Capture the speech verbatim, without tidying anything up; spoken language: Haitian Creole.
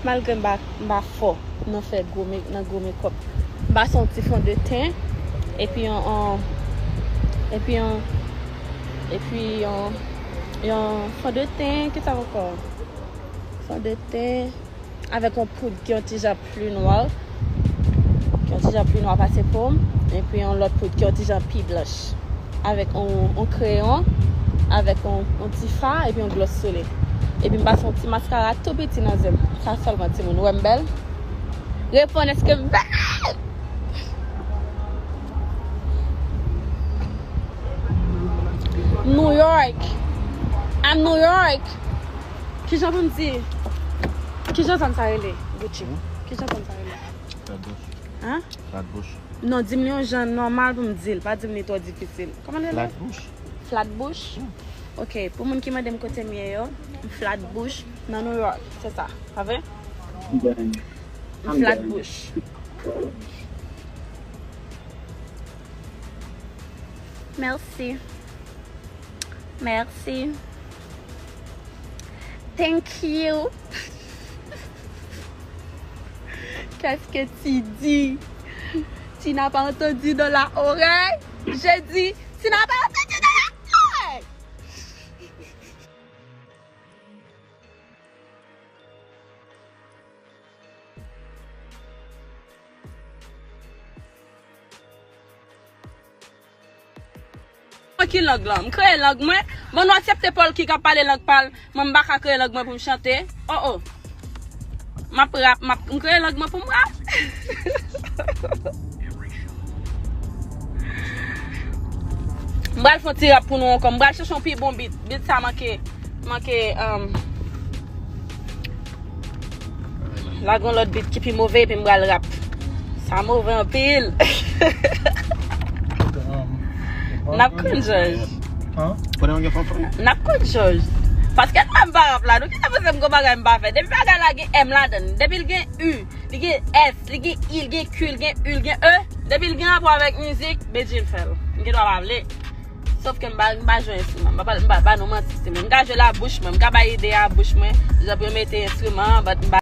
Malgre m pa, m pa fò nan fè gwo me-, nan gwo mekòp. M pase yon ti fondeten, epi yon, yon, epi yon, epi yon, yon fondeten, ki sa ankò? Fondeten avèk yon poud ki yon ti jan pli nwa, ki yon ti jan pli nwa pase po m, epi yon lòt poud ki yon ti jan pi blanch. Avèk yon, yon kreyon, avèk yon, yon ti fa, epi yon glòs sou li. Epi m pase yon ti maskara tou piti nan zye m. Sa sèlman, timoun, ou wè m bèl? Reponn, èske m bèl? New York. I'm New York. Kijan pou m di? Kijan zòn sa rele? Gucci. Kijan zòn sa rele? Flatbush. Hein? Flatbush. Non, di m li yon jan nòmal pou m di l. Pa di m li twò difisil. Kòman l rele? Flatbush. Flatbush? Hmm. Ok, pou moun ki mande m kote m ye yo, m Flatbush nan New York, se sa, pa vre? M Flatbush. Mèsi. Mèsi. Thank you. Qu'est-ce que tu dis? Tu n'as pas entendu dans la oreille? Je dis, tu n'as pas entendu dans la oreille. Ki lang lan? M kreye lang mwen. Bon, nou aksepte Paul ki ka pale lang pa l. Mwen, m pa ka kreye lang mwen pou m chante. Oh, oh. M ap rap, m ap, m kreye lang mwen pou m rap. M pral fè yon ti rap pou nou ankò. M pral chèche yon pi bon beat. Beat sa manke, manke, um, Lage yon lòt beat ki pi move, epi m pral rap. Sa move anpil. N ap konn jòj. Hein? N ap konn jòj. Paske m pa rap la, nou gentan panse m gon bagay m pa fè. Depi bagay la gen M ladan l, depi l gen U, li gen S, li gen I, li gen Q, li gen U, li gen E, depi l gen rapò avèk mizik, Bedjine fè l. M gen dwa pa vle. Sof ke m pa, m pa jwe enstriman. M pa, m pa ba nou manti, se mwen. M ka jwe l a bouch mwen. M ka bay ide a bouch mwen. Egzanp, yo mete enstriman an, but m pa